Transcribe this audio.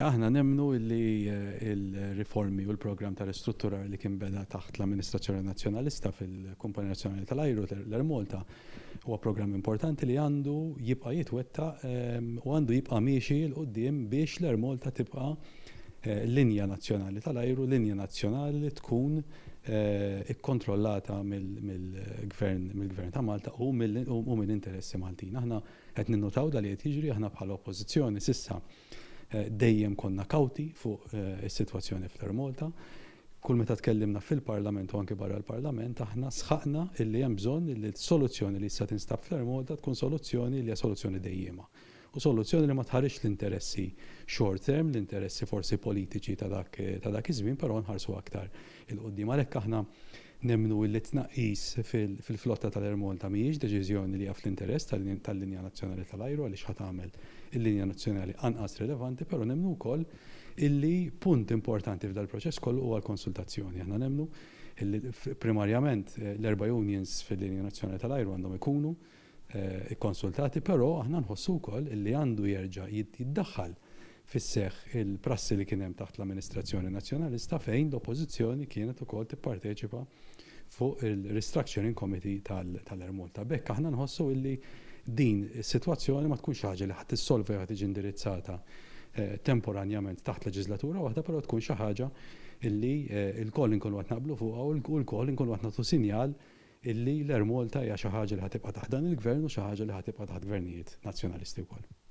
Aħna nemmnu li l-riformi u l-programm ta' ristrutturar li kien beda taħt l-amministrazzjoni Nazzjonalista fil-Kumpanija Nazzjonali tal-Ajru, l-Air Malta, huwa programm importanti li għandu jibqa' jitwettaq u għandu jibqa' miexi 'l quddiem biex l-Air Malta tibqa' linja nazzjonali tal-ajru, linja nazzjonali li tkun ikkontrollata mill-Gvern mill-Gvern ta' Malta u minn interessi Maltin. Aħna qed ninnutaw dan li qed jiġri, aħna bħala Oppożizzjoni s'issa Dejjem konna kawti fuq is-sitwazzjoni fl-Air Malta. Kull meta tkellimna fil-Parlament u anki barra l-Parlament aħna sħaqna illi hemm bżonn illi s-soluzzjoni li issa tinstab fl-Air Malta tkun soluzzjoni li hija soluzzjoni dejjiema u soluzzjoni li ma tħarisx l-interessi short term, l-interessi forsi politiċi ta' dak ta' dak iż-żmien però nħarsu aktar 'il quddiem. Għalhekk aħna Nemmnu illi t-tnaqqis fil-flotta tal-Air Malta mhijiex deċiżjoni li hija fl-interess tal-linja nazzjonali tal-ajru għaliex ħa tagħmel il-linja nazzjonali anqas rilevanti, però nemmnu wkoll illi punt importanti f'dal-proċess kollu huwa l-konsultazzjoni. Aħna nemmnu illi primarjament l-erba' unions fil-linja nazzjonali tal-ajru għandhom ikunu ikkonsultati, però aħna nħossu wkoll illi għandu jerġa' jiddaħħal fis-seħħ il-prassi li kien hemm taħt l-amministrazzjoni Nazzjonalista fejn l-Oppożizzjoni kienet ukoll tipparteċipa fuq il-Restructuring Committee tal-Air Malta. B'hekk aħna nħossu illi din is-sitwazzjoni ma tkunx xi ħaġa li ħa tissolva jew ħa tiġi indirizzata temporanjament taħt leġislatura waħda, però tkun xi ħaġa illi lkoll inkunu qed naqblu fuqha u lkoll inkunu qed nagħtu sinjal illi l-Air Malta hija xi ħaġa li ħa tibqa' taħt dan il-Gvern u xi ħaġa li ħa tibqa' taħt gvernijiet Nazzjonalisti wkoll.